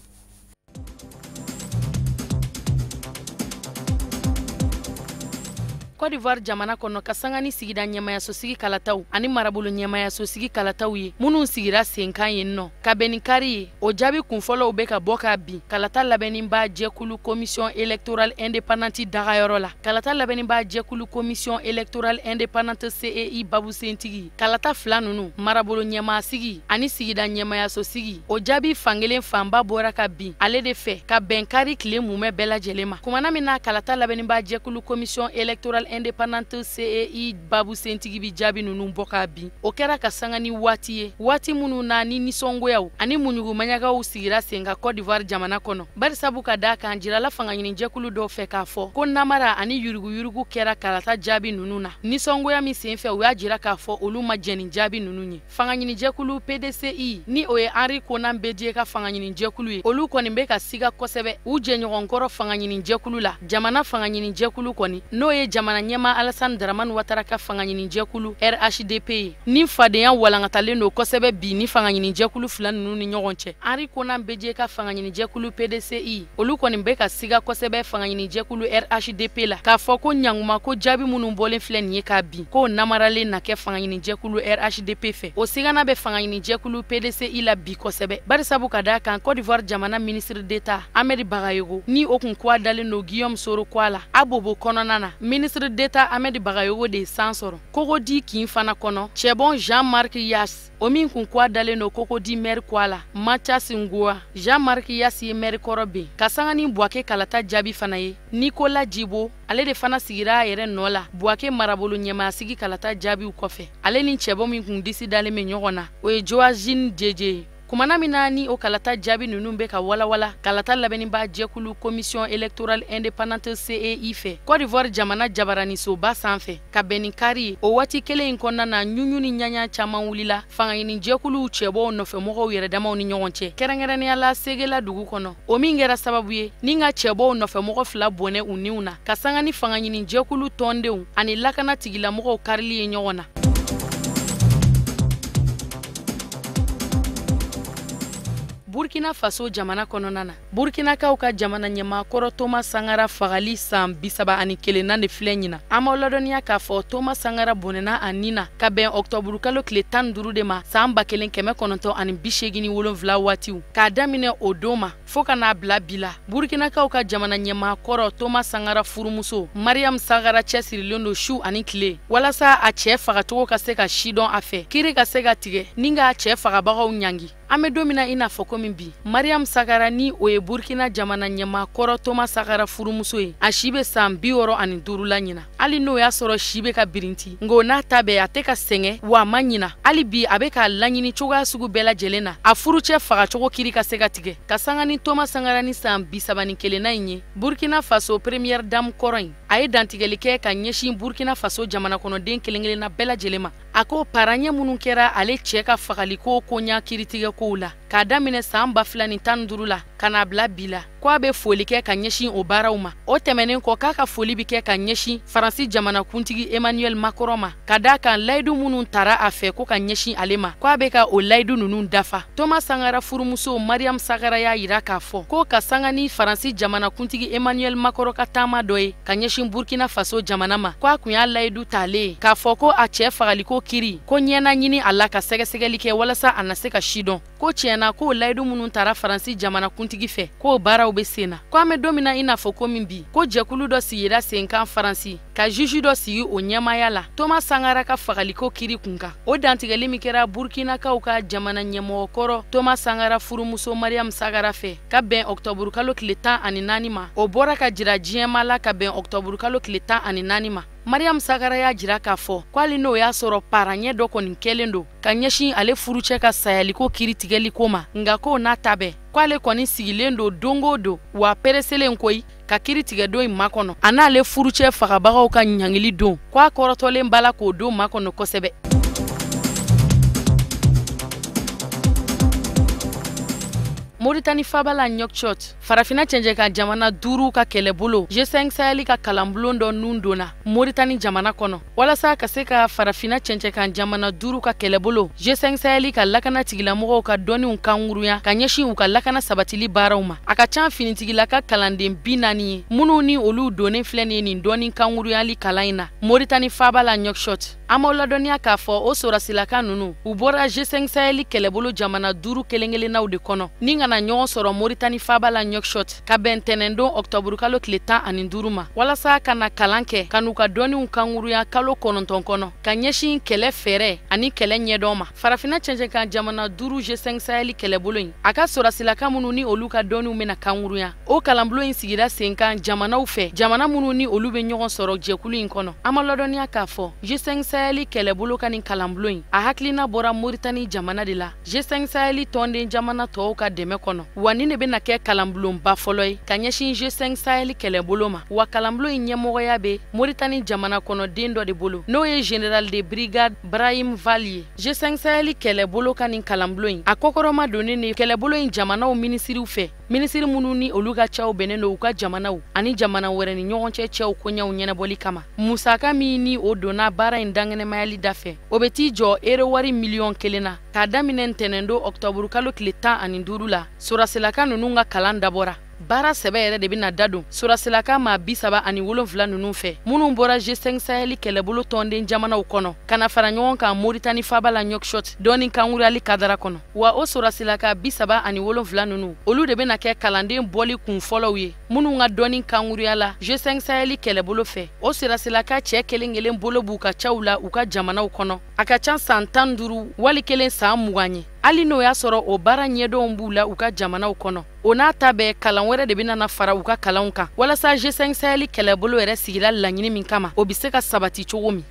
Côte d'Ivoire jamana kɔnɔ, ka sanga ni sigida ɲɛmayasosigi kalataw ani marabolo ɲɛmayasosigi kalataw ye minnu sigira sen kan yen nɔ ka bɛn ni kari ye, o jaabi kunfɔlɔw bɛ ka bɔ ka bin kalata labɛnniba jɛkulu Commission électorale indépendante dagayɔrɔ la. Kalata labɛnniba jɛkulu Commission électorale indépendante CEI babusentigi, kalata fila ninnu, marabolo ɲɛmasigi ani sigida ɲɛmayasosigi, o jaabi fankelen fanba bɔra ka bin ale de fɛ ka bɛn kari tile mumɛ bɛɛ lajɛlen ma. Kumana min na kalata labɛnniba jɛkulu Commission électorale indépendante CEI babu sentigi bi jaabi ninnu bɔ ka bin, o kɛra ka sanga ni waati ye, waati minnu na ni nisɔngoyaw ani muɲugumaɲagaw sigira sen kan Côte d'Ivoire jamana kɔnɔ. Barisabu ka da kan jirala fangaɲinijɛkulu dɔw fɛ k'a fɔ ko namara ani yuruguyurugu kɛra kalata jaabi ninnu na. Nisɔngoya min sen fɛ, u y'a jira k'a fɔ olu ma jɛn ni jaabi ninnu ye. Fangaɲinijɛkulu PDCI, ni o ye Henri Konan Bédié ka fangaɲinijɛkulu ye, olu kɔni bɛ ka siga kosɛbɛ u jɛɲɔgɔnkɔrɔ fangaɲinijɛkulu la. Jamana fangaɲinijɛkulu kɔni, n'o ye jamana ɲɛma Alassane Dramane Ouattara ka fangaɲinijɛkulu RHDP ye, ni fadenya walankatalen don kosɛbɛ bi ni fangaɲinijɛkulu fila ninnu ni ɲɔgɔn cɛ. Henri Konan Bédié ka fangaɲinijɛkulu PDCI, olu kɔni bɛ ka siga kosɛbɛ fangaɲinijɛkulu RHDP la k'a fɔ ko ɲanguma ko jaabi minnu bɔlen filɛ nin ye k'a bin, k'o namaralen na kɛ fangaɲinijɛkulu RHDP fɛ. O sigana bɛ fangaɲinijɛkulu PDCI la bi kosɛbɛ, barisabu ka da kan Côte d'Ivoire jamana ministre d'État Ahmed Bagayogo, ni o kun kuwa dalen don Guillaume Soro kuwa la Abobo kɔnɔna na, ministre d'État Ahmed Bagayogo de ye san sɔrɔ. Cocody kin fana kɔnɔ, cɛbɔn Jean-Marc Yas, o min kun kuwa dalen don Cocody maire kuwa la, Mathias Ngoa, Jean-Marc Yas ye maire kɔrɔ ben. Ka sanga ni Bouaké kalata jaabi fana ye, Nicolas Djibo, ale de fana sigira a yɛrɛ nɔ la Bouaké marabolo ɲɛmaasigi kalata jaabiw kɔfɛ. Ale ni cɛbɔ min kun disi dalen bɛ ɲɔgɔn na, o ye Joachim Jeje ye. Kumana min na ni o kalata jaabi ninnu bɛ ka walawala kalata labɛnniba jɛkulu Commission électorale indépendante CEI fɛ Côte d'Ivoire jamana jabaranisoba sanfɛ ka bɛn ni kari ye, o waati kelen in kɔnɔna na, ɲuɲu ni ɲaɲa caman wulila fangaɲini jɛkuluw cɛbɔw nɔfɛmɔgɔw yɛrɛ damaw ni ɲɔgɔn cɛ, kɛrɛnkɛrɛnnenya la Segela dugu kɔnɔ, o min kɛra sababu ye ni ka cɛbɔw nɔfɛmɔgɔ 2 bɔnɛ u niw na ka sanga ni fangaɲini jɛkulu tɔndenw ani lakana tigilamɔgɔw karili ye ɲɔgɔn na. Burkina Faso jamana kɔnɔna na, Burkinakaw ka jamana ɲɛmaakɔrɔ Thomas Sankara fagali san 31nan de filɛ ɲina. An b'aw ladɔnniya k'a fɔ Thomas Sankara bɔnɛna a nin na ka bɛn ɔkutɔburu kalo tile 15 de ma san 1987 waatiw. K'a daminɛ o don ma fo ka n'a bila bi la, Burkinakaw ka jamana ɲɛmaakɔrɔ Thomas Sankara furumuso Mariam Sankara cɛsirilen don su ani tile walasa a cɛ fagacogo ka se ka sidɔn a fɛ, kiiri ka se ka tigɛ ni k'a cɛ fagabagaw ɲangi. An bɛ don min na i n'a fɔ komi bi, Mariam Sankara ni o ye Burkina jamana ɲɛmaakɔrɔ Thomas Sankara furumuso ye, a si bɛ san 65 la ɲina. Hali n'o y'a sɔrɔ si bɛ ka birinti, nka o n'a ta bɛɛ a tɛ ka sɛgɛn wa a ma ɲina. Hali bi a bɛ k'a laɲini cogoya sugu bɛɛ lajɛlen na a furucɛ fagacogo kiiri ka se ka tigɛ. Ka sanga ni Thomas Sankara ni san 31nan in ye, Burkina Faso première dame kɔrɔ in, a ye dantigɛli kɛ ka ɲɛsin Burkina Faso jamana kɔnɔden kelen kelenna bɛɛ lajɛlen ma. A ko paraɲɛ minnu kɛra ale cɛ ka fagaliko koɲa kiiritigɛ kow la k'a daminɛ san 2015 la ka n'a bila bi la, ko a bɛ foli kɛ ka ɲɛsin o baaraw ma. O tɛmɛnen kɔ, k'a ka foli bɛ kɛ ka ɲɛsin Faransi jamanakuntigi Emmanuel Macron ma, ka d'a kan layidu minnu tara a fɛ ko ka ɲɛsin ale ma, ko a bɛ ka o layidu ninnu dafa. Thomas Sankara furumuso Mariam Sankara y'a yira k'a fɔ ko ka sanga ni Faransi jamanakuntigi Emmanuel Macron ka taama dɔ ye ka ɲɛsin Burkina Faso jamana ma, ko a kun y'a layidu t'ale ye k'a fɔ ko a cɛ fagaliko kiiri ko ɲɛna ɲini a la ka sɛgɛsɛgɛli kɛ walasa a na se ka sidɔn. Ko tiɲɛna k'o layidu minnu tara Faransi jamanakuntigi fɛ k'o baaraw bɛ sen na. Ko an bɛ don min na i n'a fɔ komi bi, ko jɛkulu dɔ sigira sen kan Faransi ka juge dɔ sigi o ɲɛmaaya la Thomas Sankara ka fagaliko kiiri kun kan. O dantigɛli min kɛra Burkinakaw ka jamana ɲɛmɔgɔkɔrɔ Thomas Sankara furumuso Mariam Sankara fɛ ka bɛn ɔkutɔburu kalo tile 14 ma, o bɔra ka jira diɲɛmaa la ka bɛn ɔkutɔburu kalo tile 14 ma. Mariam Sankara y'a jira k'a fɔ ko hali n'o y'a sɔrɔ paraɲɛ dɔ kɔni kɛlen don ka ɲɛsin ale furucɛ ka sayaliko kiiri tigɛliko ma, nka k'o n'a ta bɛɛ k'ale kɔni sigilen don don o don wa pereselen koyi ka kiiri tigɛ don in makɔnɔ, a n'ale furucɛ fagabagaw ka ɲangili don, k'a kɔrɔtɔlen b'a la k'o don makɔnɔ kosɛbɛ. Mauritanie faaba la Nouakchott, farafinna cɛncɛnkan jamana 5 ka kɛlɛbolo G5 Sahel ka kalanbulon dɔ nun donna Mauritanie jamana kɔnɔ walasa ka se ka farafinna cɛncɛnkan jamana 5 ka kɛlɛbolo G5 Sahel ka lakana tigilamɔgɔw ka dɔnniw kangurunya ka ɲɛsin u ka lakana sabatili baaraw ma. A ka ca finitigila ka kalanden 40 ye minnu ni olu donnen filɛ nin ye nin dɔnni kangurunyali kalan in na Mauritanie faaba la Nouakchott. An b'aw ladɔnniya k'a fɔ o sɔrɔsilaka ninnu u bɔra G5 Sahel kɛlɛbolo jamana 5 kelen kelennaw de kɔnɔ ni ka na ɲɔgɔn sɔrɔ Mauritanie faaba la Nouakchott ka bɛn tɛnɛndon ɔkutɔburu kalo tile 15 ma walasa ka na kalan kɛ ka n'u ka dɔnniw kangurunya kalo 9 kɔnɔ ka ɲɛsin kɛlɛ fɛɛrɛ ani kɛlɛ ɲɛdɔn ma. Farafinna cɛncɛnkan jamana 5 G5 Sahel kɛlɛbolo in, a ka sɔrɔsilaka minnu ni olu ka dɔnniw bɛna kangurunya, o kalanbulon in sigira sen kan jamanaw fɛ, jamana minnu ni olu bɛ ɲɔgɔn sɔrɔ jɛkulu in kɔnɔ. An ma ladɔnniya k'a fɔ G5 Sahel kɛlɛbolo ka nin kalanbulon in, a hakilina bɔra Mauritanie jamana de la G5 Sahel tɔnden jamana tɔw ka dɛmɛ kɔnɔ, wa nin de bɛna kɛ kalanbulonba fɔlɔ ye ka ɲɛsin G5 Sahel kɛlɛbolo ma. Wa kalanbulon in ɲɛmɔgɔya bɛ Mauritanie jamana kɔnɔden dɔ de bolo, n'o ye général de brigade Brahim Vall ye. G5 Sahel kɛlɛbolo ka nin kalanbulon in, a kɔkɔrɔma donnen de kɛlɛbolo in jamanaw minisiriw fɛ, minisiri minnu ni olu ka cɛw bɛnnen don u ka jamanaw ani jamana wɛrɛ ni ɲɔgɔn cɛ cɛw koɲɛw ɲɛnabɔli kama. Musaka min ni o donna baara in dankɛnɛmayali da fɛ, o bɛ t'i jɔ ero wari miliyɔn 1 na k'a daminɛ ntɛnɛndon ɔkutɔburu kalo tile 15 la. Sɔrɔsilaka ninnu ka kalan dabɔra baara sɛbɛ yɛrɛ de bɛna da don sɔrɔsilaka maa 37 ninnu fɛ minnu bɔra G5 Sahel kɛlɛbolo tɔnden jamanaw kɔnɔ ka na fara ɲɔgɔn kan Mauritanie faaba la Nouakchott dɔɔni kankuruyali kadara kɔnɔ. Wa o sɔrɔsilaka 37 ninnu, olu de bɛna kɛ kalanden bɔli kun fɔlɔw ye minnu ka dɔɔni kankuruya la G5 Sahel kɛlɛbolo fɛ. O sɔrɔsilaka cɛ kelen kelen bolo b'u ka caw la u ka jamanaw kɔnɔ, a ka ca san 15 wali kelen san 20 ye. Hali n'o y'a sɔrɔ o baara ɲɛdɔnw b'u la u ka jamanaw kɔnɔ, o n'a ta bɛɛ kalan wɛrɛ de bɛna fara u ka kalanw kan walasa G5 Sahel kɛlɛbolo yɛrɛ sigira laɲini min kama, o bɛ se ka sabati cogo min.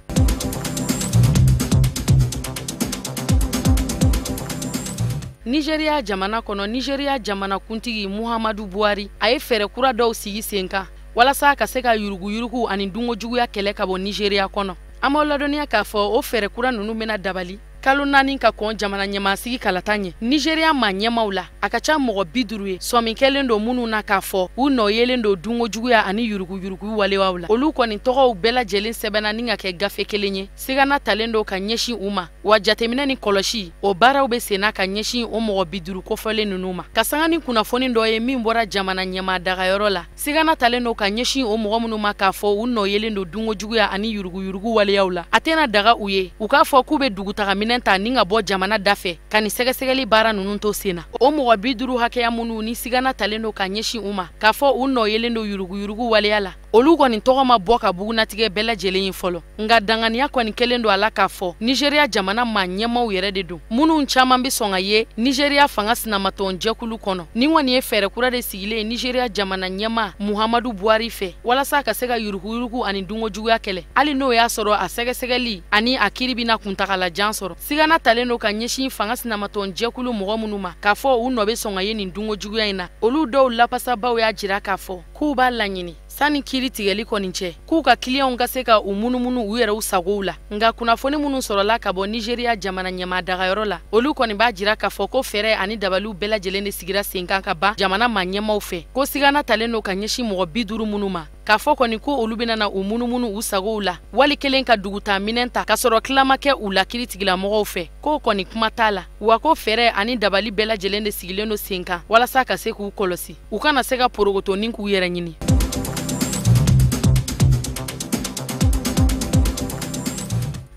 Nigeria jamana kɔnɔ, Nigeria jamana kuntigi Muhammadu Buhari a ye fɛɛrɛ kura dɔw sigi sen kan walasa ka se ka yuruguyurugu ani dungojuguya kɛlɛ ka bɔ Nigeria kɔnɔ. An b'aw ladɔnniya k'a fɔ o fɛɛrɛ kura ninnu bɛna dabali kalo 4 ka kɔn jamana ɲɛmaasigi kalata ɲɛ. Nigeria maa ɲɛmaw la, a ka ca mɔgɔ 50 ye sɔmi kɛlen don minnu na k'a fɔ u nɔ yelen don dungojuguya ani yuruguyurugu waleyaw la. Olu kɔni tɔgɔw bɛɛ lajɛlen sɛbɛnna ni ka kɛ gafe kelen ye, sigana talen don ka ɲɛsin u ma, wa jateminɛ ni kɔlɔsi o baaraw bɛ senna ka ɲɛsin o mɔgɔ 50 kofɔlen ninnu ma. Ka sanga ni kunnafoni dɔ ye min bɔra jamana ɲɛmaa dagayɔrɔ la, sigana talen don ka ɲɛsin o mɔgɔ minnu ma k'a fɔ u nɔ yelen don dungojuguya ani yuruguyurugu waleyaw la, a tɛna daga u ye u k'a fɔ k'u bɛ dugutaga minɛn ta ni ka bɔ jamana dafɛ ka nin sɛgɛsɛgɛli baara ninnu to sen na. O mɔgɔ 50 hakɛya minnu ni sigana talen don ka ɲɛsin u ma k'a fɔ u nɔ yelen don yuruguyurugu waleya la, olu kɔni tɔgɔ ma bɔ ka bugunatigɛ bɛɛ lajɛlen ye fɔlɔ. Nka danganiya kɔni kɛlen don a la k'a fɔ Nigeria jamana maa ɲɛmaw yɛrɛ de don, minnu caman bɛ sɔn ka ye Nigeria fanga sinamatɔn jɛkulu kɔnɔ. Nin kɔni ye fɛɛrɛ kura de sigilen ye Nigeria jamana ɲɛmaa Muhammadu Buhari fɛ walasa ka se ka yuruguyurugu ani dungojuguya kɛlɛ, hali n'o y'a sɔrɔ a sɛgɛsɛgɛli ani a kiiri bɛna kuntagalajan sɔrɔ. Sigana talen don ka ɲɛsin fanga sinamatɔn jɛkulu mɔgɔ minnu ma k'a fɔ u nɔ bɛ sɔn ka ye nin dungojuguya in na, olu dɔw lapasabaw y'a jira k'a fɔ k'u b'a laɲini sani kiiri tigɛli kɔni cɛ k'u ka kiliyanw ka se ka u munumunu u yɛrɛw sagow la. Nka kunnafoni minnu sɔrɔla ka bɔ Nigeria jamana ɲɛmaa dagayɔrɔ la, olu kɔni b'a jira k'a fɔ ko fɛɛrɛ ani dabaliw bɛɛ lajɛlen de sigira sen kan ka ban jamana maa ɲɛmaw fɛ, ko sigana talen don ka ɲɛsin mɔgɔ 50 minnu ma k'a fɔ kɔni ko olu bɛna na u munumunu u sagow la, wali kelen ka dugutaa minɛn ta k'a sɔrɔ tila ma kɛ u la kiiritigilamɔgɔw fɛ, k'o kɔni kuma t'a la, wa ko fɛɛrɛ ani dabali bɛɛ lajɛlen de sigilen don sen kan walasa ka se k'u kɔlɔsi u kana se ka porokotonin k'u yɛrɛ ɲini.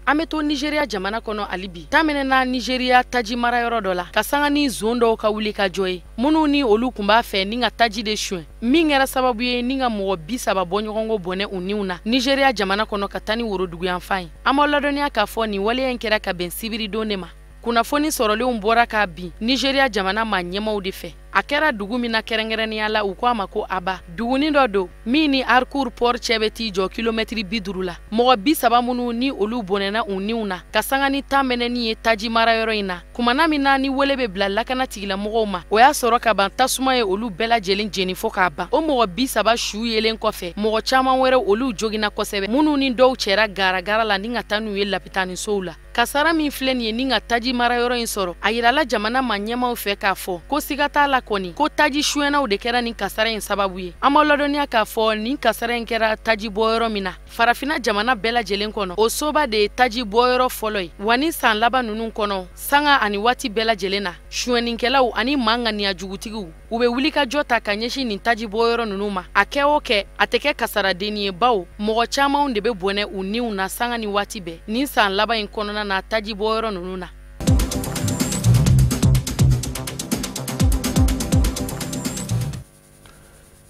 An bɛ to Nigeria jamana kɔnɔ hali bi. Ta minɛna Nigeria taji marayɔrɔ dɔ la ka sanga ni zon dɔw ka wuli ka jɔ ye, minnu ni olu tun b'a fɛ ni ka taji de suɲɛ, min kɛra sababu ye ni ka mɔgɔ 30 bɔɲɔgɔnko bɔnɛ u niw na Nigeria jamana kɔnɔ ka taa ni woroduguyanfan ye. An b'aw ladɔnniya k'a fɔ nin waleya in kɛra ka bɛn sibiridon de ma. Kunnafoni sɔrɔlenw bɔra k'a bin Nigeria jamana maa ɲɛmaw de fɛ. A kɛra dugu min na kɛrɛnkɛrɛnnenya la, u ko a ma ko Aba. Duguni dɔ don min ni Harcourt port cɛ bɛ t'i jɔ kilomɛtiri 50 la. Mɔgɔ 30 minnu ni olu bɔnɛna u niw na ka sanga ni ta mɛnɛni ye taji marayɔrɔ in na, kumana min na ni wele bɛ bila lakana tigilamɔgɔw ma, o y'a sɔrɔ ka ban tasuma ye olu bɛɛ lajɛlen jeni fo k'a ban. O mɔgɔ 30 su yelen kɔfɛ, mɔgɔ caman wɛrɛ olu joginna kosɛbɛ, minnu ni dɔw cɛra garagara la ni ka taa n'u ye lapitanisow la. Kasara min filɛ nin ye ni ka taji marayɔrɔ in sɔrɔ, a yirala jamana maa ɲɛmaw fɛ k'a fɔ ko siga t'a la kɔni ko taji suyɛnnaw de kɛra nin kasara in sababu ye. An b'aw ladɔnniya k'a fɔ nin kasara in kɛra taji bɔyɔrɔ min na farafinna jamana bɛɛ lajɛlen kɔnɔ, o soba de ye taji bɔyɔrɔ fɔlɔ ye. Wa ni san laban ninnu kɔnɔ, sanga ani waati bɛɛ lajɛlen na, suyɛnnikɛlaw ani maa ŋaniya jugutigiw u bɛ wuli ka jɔ ta ka ɲɛsin nin taji bɔyɔrɔ ninnu ma. A kɛ o kɛ, a tɛ kɛ kasaradenni ye, bawo mɔgɔ camanw de bɛ bɔnɛ u niw na sanga ni waati bɛɛ nin san laban in kɔnɔna na taji bɔyɔrɔ ninnu na.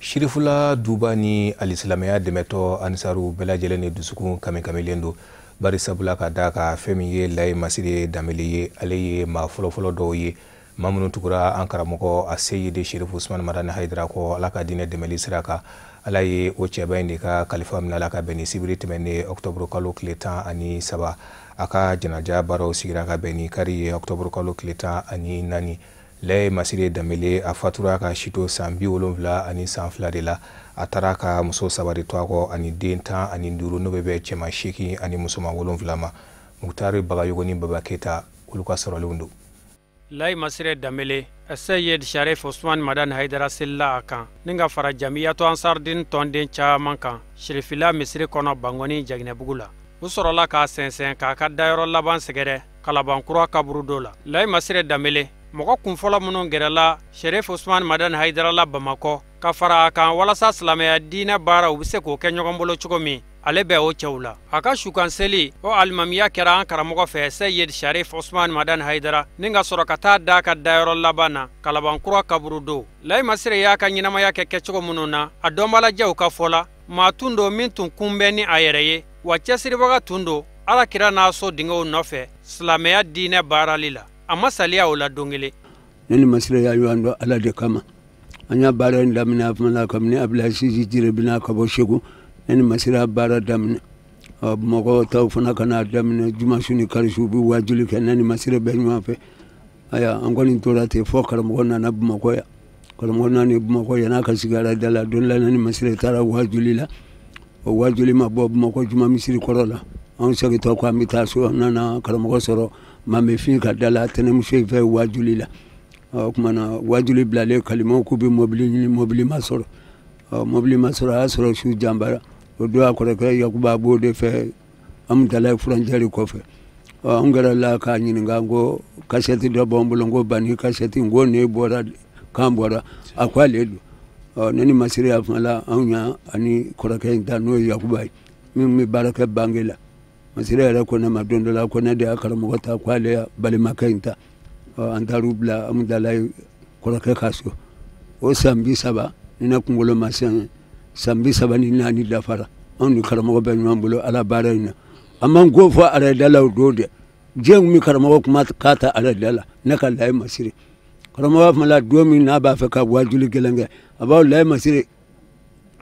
Sirifula duba ni alisilamɛya dɛmɛtɔ anisaru bɛɛ lajɛlen ni dusukun kamikamilen don, bari sabula ka da ka fɛn min ye Layi Masire Danbele ye, ale ye maa fɔlɔfɔlɔ dɔw ye maa minnu tugura an karamɔgɔ a Seyidi Sherifu Usman Madani Hayidara kɔ Ala ka diinɛ dɛmɛli sira kan. Ala ye o cɛba in de ka kalifa minɛ la ka bɛn ni sibiri tɛmɛnen ɔkutɔburu kalo tile 13. A ka janaja baaraw sigira ka bɛn ni kari ye ɔkutɔburu kalo tile 14. Layi Masire Danbele a fatura ka si to san 72 de la. A taara ka muso 3 de to a kɔ ani den 15 n'o bɛ bɛn cɛman 8 ani musoman 7 ma. Mukutari Bagayogo ni Baba Keyita olu ka sɔrɔlenw don. Layi Masire Danbele Seyid Sharif Usman Madani Hayidara selila a kan ni ka fara Jamiyatu Ansardin tɔnden caman kan Sirifila misiri kɔnɔ Bangɔni Jaginɛbugu la. U sɔrɔla k'a sɛnsɛn k'a ka dayɔrɔ laban sɛgɛrɛ Kalabankura kaburudo la. Layi Masire Danbele mɔgɔ kunfɔlɔ minnu gɛrɛla Sherif Usman Madani Hayidara la Bamakɔ ka fara a kan walasa silamɛya diinɛ baara u bɛ se k'o kɛ ɲɔgɔn bolo cogo min, ale bɛ o cɛw la. A ka sukan seli o alimamiya kɛra an karamɔgɔ fɛ Seyid Sharif Usman Madani Hayidara ni ka sɔrɔ ka taa da ka dayɔrɔ laban na Kalabankura kaburudo. Layi Masire y'a ka ɲɛnamaya kɛ kɛcogo minnu na, a dɔnbalajɛw ka fɔ la, maa tun don min tun kunbɛn ni a yɛrɛ ye, wa cɛsiribaga tun don Ala kira n'a so dingɛw nɔfɛ silamɛya diinɛ baarali la. A ma saliya o la don kelen. Ne ni Masire y'a ɲɔgɔn dɔn Ala de kama. An y'a baara in daminɛ a fana kabini Abdulaziz Jire bɛna ka bɔ Segu. Ne ni Masire y'a baara daminɛ. Mɔgɔw taw fana ka n'a daminɛ jumasu ni karisu u bɛ wajuli kɛ, ne ni Masire bɛ ɲɔgɔn fɛ. Aya, an kɔni tora ten fo karamɔgɔ nana Bamakɔ yan. Karamɔgɔ nana Bamakɔ yan n'a ka sigi da la. Don la ni Masire taara wajuli la, o wajuli ma bɔ Bamakɔ juma misiri kɔrɔ la. Anw segintɔ ko an bɛ taa so, an nana karamɔgɔ sɔrɔ Mamefin ka da la, tɛnɛmuso in fɛ wajuli la. O tuma na wajuli bilalen, kalimaw k'u bɛ mobili ɲini, mobili ma sɔrɔ. Mobili ma sɔrɔ, a y'a sɔrɔ su janbara. O don a kɔrɔkɛ Yakuba b'o de fɛ Amudalayi furancɛri kɔfɛ. An kɛra la k'a ɲininka ko kasɛti dɔ b'an bolo, ko bani kasɛti, n ko ne bɔra kan bɔra, a ko ale don. Ne ni Masire y'a fana la, anw y'a ani kɔrɔkɛ in ta, n'o ye Yakuba ye min bɛ baara kɛ bange la. Masire yɛrɛ ko ne ma don dɔ la ko ne de y'a karamɔgɔ ta, ko ale y'a balimakɛ in ta. An taar'u bila Amudalayi kɔrɔkɛ ka so. O san 30 ni ne kunkolo ma sɛgɛn, san 34 dafara, anw ni karamɔgɔ bɛ ɲɔgɔn bolo Ala baara in na. An m'an ko fɔ arada la o don dɛ, diɲɛ kun bɛ karamɔgɔ kuma k'a ta arada la. Ne ka Layi Masire, karamɔgɔ b'a fɔ la don min n'a b'a fɛ ka wajuli gɛlɛn kɛ, a b'a Layi Masire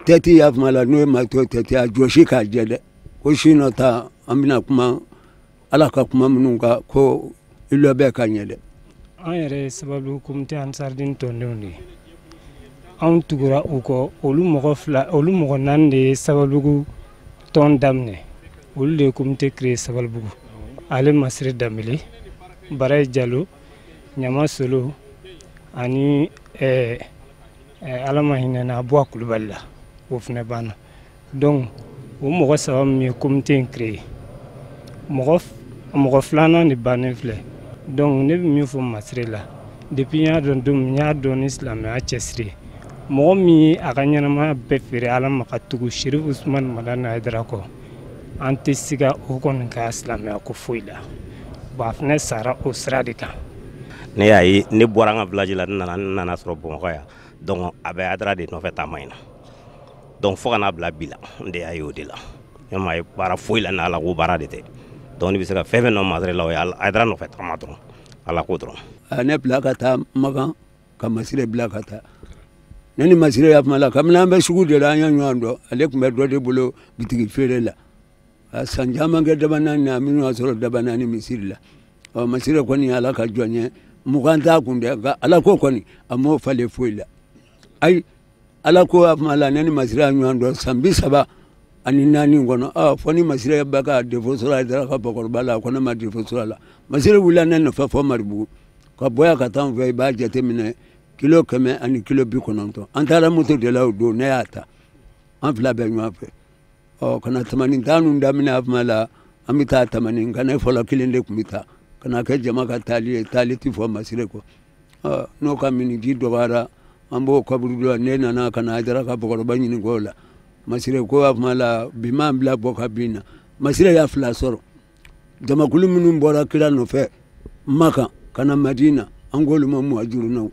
tɛti y'a fɔ la, n'o ye mato tɛti, a jɔsi k'a jɛ dɛ, ko sinɔ ta an bɛna kuma Ala ka kuma minnu kan, ko i lɔ ka ɲɛ dɛ. An yɛrɛ ye sababu comité Ansardine tɔndenw de ye. Anw tugura u kɔ, olu mɔgɔ fila, olu mɔgɔ naani de ye Sabalibugu tɔn daminɛ. Olu de ye comité créé Sabalibugu. Ale Masire Danbele, Barayi Jalo, Ɲama Solo ani Ala ma hinɛ na Abuwa Kulubali la, o fana banna. Donc o mɔgɔ saba min ye comité in créé, mɔgɔ filanan de bannen filɛ. Donc ne bɛ min fɔ Masire la, depuis n y'a dɔn don min, n y'a dɔn ni silamɛya cɛsiri ye. Mɔgɔ min ye a ka ɲɛnamaya bɛɛ feere Ala ma ka tugu Chérif Ousmane Madani Haidara kɔ, an tɛ siga o kɔni ka silamɛya ko foyi la. Bon, a fana sara o sira de kan. Ne y'a ye, ne bɔra an ka village la, ne nana sɔrɔ Bamakɔ yan. Donc a bɛ Haidara de nɔfɛ taama in na. Donc fo ka n'a bila bi la, n de y'a ye o de la. Ne ma ye baara foyi la n'Ala ko baara de tɛ. Donc ne bɛ se ka fɛn fɛn nɔ Masire la, o ye Haidara nɔfɛ taama dɔrɔn, Ala ko dɔrɔn. A ne bila ka taa Makan, ka Masire bila ka taa. Ne ni Masire y'a kuma la, kabini an bɛ sugu de la, an ye ɲɔgɔn dɔn. Ale tun bɛ dɔ de bolo bitigi feere la. A san caman kɛ Dabanaani na, minnu y'a sɔrɔ Dabanaani misiri la. Ɔ Masire kɔni ye Ala ka jɔn ye, 20 t'a kun dɛ, nka Ala ko kɔni a m'o falen foyi la. Ayi, Ala ko a kuma la, ne ni Masire y'a ɲɔgɔn dɔn san 34 kɔnɔ. Fɔ ni Masire bɛ ka defo sɔrɔ Haidara ka bakɔrɔba la, a ko ne ma defo sɔrɔ a la. Masire wulila ne nɔfɛ fɔ Maribugu, ka bɔ yan ka taa an fɛ, i b'a jateminɛ kilo 100 ani kilo 90. An taara moto de la o don, ne y'a ta, an fila bɛ ɲɔgɔn fɛ. Ɔ ka na tamani taa ninnu daminɛ a kuma la, an bɛ taa tamani, nka ne fɔlɔ kelen de tun bɛ taa, ka na kɛ jama ka taali ye, taali tɛ fɔ Masire kɔ. Ɔ n'o ka miniji dɔgɔyara, an b'o kaburu dɔn. Ne nana ka na Haidara ka bakɔrɔba ɲininka o la. Masire ko a kuma la, bi m'an bila bɔ ka bin na. Masire y'a fila sɔrɔ. Jamakulu minnu bɔra kira nɔfɛ Makan ka na Madina, an k'olu ma muhajirunaw.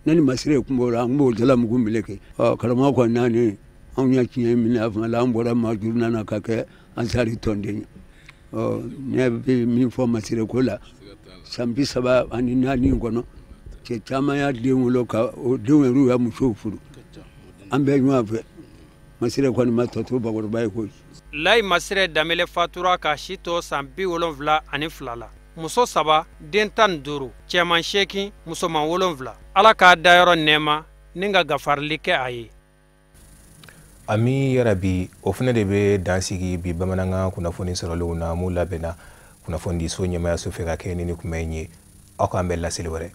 Ne ni Masire tun b'o la, an b'o jalamugu meleke. Ɔ karamɔgɔ kɔni naani, anw ye tiɲɛ minɛ a fana la, an bɔra muhajiruna na ka kɛ Ansari tɔnden ye. Ɔ ne bɛ min fɔ Masire ko la, san 34 kɔnɔ, cɛ caman y'a den wolo ka o denw yɛrɛ y'a musow furu. An bɛɛ ɲɔgɔn fɛ. Masire kɔni ma tɔ to bakɔrɔba ye koyi. Layi Masire Danbele fatura k'a si to san 72 la. Muso 3, den 15, cɛman 8, musoman 7. Ala k'a dayɔrɔ nɛɛma ni ka gafarili kɛ a ye. Ami yarabi, o fana de bɛ dan sigi bi bamanankan kunnafoni sɔrɔlenw na mun labɛnna kunnafonidiso ɲɛmayaso fɛ ka kɛ ni nin kunbɛn in ye. Aw k'an bɛn laseli wɛrɛ.